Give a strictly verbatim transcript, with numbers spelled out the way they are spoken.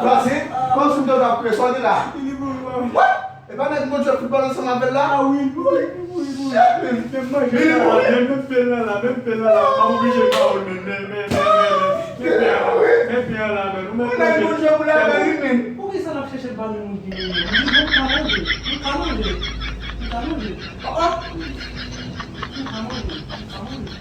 Pase, kòmsi m te ap kwe, sa w di la? What? E pa nèg Bondye fout bal ansanm avè l la? Ah wi, wi, wi, wi. Shit, man. Men manje la, men met pye l nan la, met pye l nan la. M ap oblije ba w l, men, men, men, men, men, men. Met pye a la, men, men pye a la, men. Ou mèt nèg Bondye pou la bèl, men. Poukisa n ap chèche ba nou moun ki gen yo? Nou pa manje, nou pa manje, nou pa manje. Ah, ah. Nou pa manje, nou pa manje.